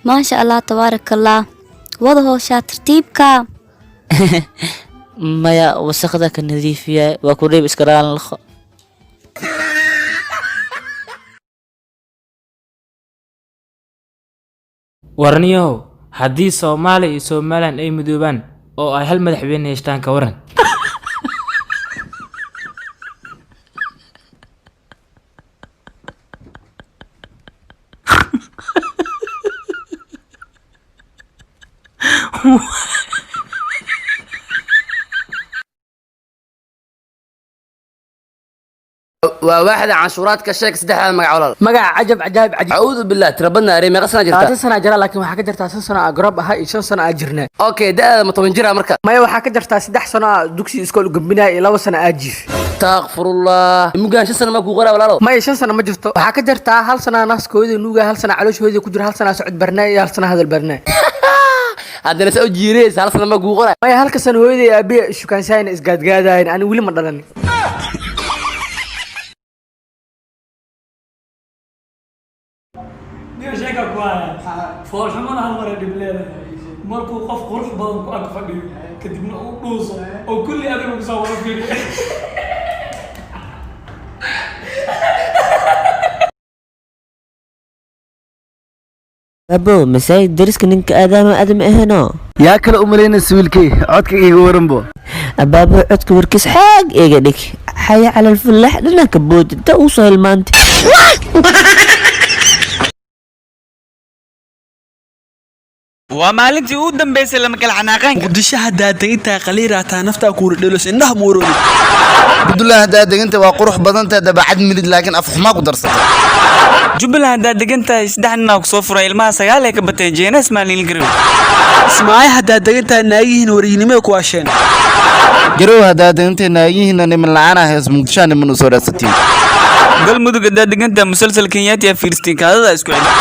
Maasha Allah, tabaarakallah. Wada hooshaa tartiibka. Maya, wasaqda ka nadiifiya waa ku reeb iska raalnaqo. Warniyow, haddii Soomaaliya iyo Somalilan ay midoobaan oo ay hal madaxweyne yeeshtaan, ka waran? Waa waaxda canshuuraadka. Sheeg saddexdaada magac, walaal. Magaca Cajab, cajaayib, cajib. Acuudu billah, tira badna arey. Meeqa sana jirta? 20 sana jira, laakiin waxaa ka jirtaa 5 sano aa garoob ahaa iyo 5 sano aa jirnaa. Okay, da'daada ma 10 jira marka? Maya, waxaa ka jirtaa 3 sano aa dugsi iskool gambinaya iyo 2 sano aa jiif. Takfurullah, mugaan 5 sano ma kuu qoraa, walaalo? Maya, 5 sano ma jirto. Waxaa ka jirtaa 1 sano naaskooda nuuga, 1 sano calooshooda ku jira, 1 sano socod barnaa iyo 1 sano hadal barnaa. Haddana sa u jiiraysa, 1 sano ma kuu qoraa? Maya, halka sano hooyaday aabiya ishukaansaayna, isgaadgaadayn, ani weli ma dhalan. Niyo, sheeka ku haya. Foolxumada hal mar ay dhib leedahay markuu qof qurux badan ku ag fadhiyo, kadibna uu dhuuso oo kulli adiga kusoo wada fiiriyo. Abo, masaajid dariska ninka aadaama aadam aheno. Yaa kale u malaynaysa, wiilkay? Codka iiga waranbo. Abaabo, codka warkiis xaag eega dhig. Xaya cala alfulax dhananka bood inta uu soo hilmaantay. Waa maalintii ugu dambeysay lama kala xanaaqaanka. Muqdisho haddaad degantahay, qaliiraataa, naftaa kuura dhelos, indhaha muurooda. Cabdullah, haddaad deganta waa qurux badan tahay, dabacad milid, laakiin af xumaa ku darsatay. Jubbaland haddaad degan tahay, saddex ninaa ku soo furay, ilmaha sagaal ay ka bateen, jeenaas maalin garow. Ismaayo haddaad degan tahay, naagihiin waryinnimada ku waasheen. Garow haddaad degantay, naagihiina niman la'aan ah hees, Muqdishoa niman u soo raadsatiin. Galmudug haddaad degan tahay, musalsal Kenyaati aa fiirstiin, kaadada isku celi.